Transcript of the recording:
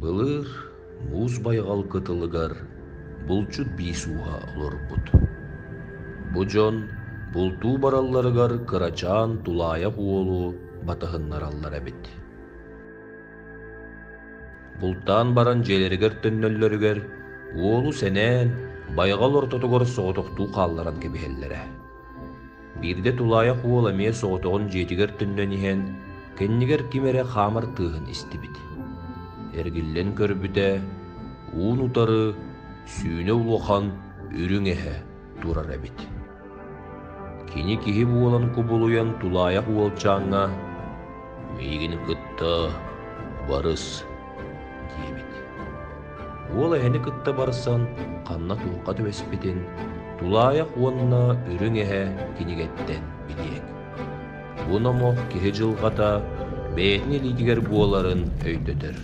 Былыр муус байҕал кытылыгар булчут биис ууһа олорбут. Бу дьон бултуу баралларыгар кырачаан тулаайах уолу батыһыннараллар эбит. Бултаан баран дьиэлэригэр төннөллөрүгэр уолу сэнээн байҕал ортотугар соҕотохтуу хаалларан кэбиһэллэрэ. Биирдэ тулаайах уол эмиэ соҕотоҕун дьиэтигэр төннөн иһэн, кэннигэр ким эрэ хаамар тыаһын истибит. Эргиллэн көрбүтэ, уун утары сүүнэ улахан үрүҥ эһэ турар эбит. Кини киһи буолан кубулуйан тулаайах уолчааҥҥа «Миигин кытта барыс» диэбит. Уол эһэни кытта барсан ханна туохха түбэспитин Тулаайах уонна Үрүҥ эһэ кинигэттэн билиэҥ. Бу номох киһи дьылҕата бэйэтин илиитигэр буоларын өйдөтөр.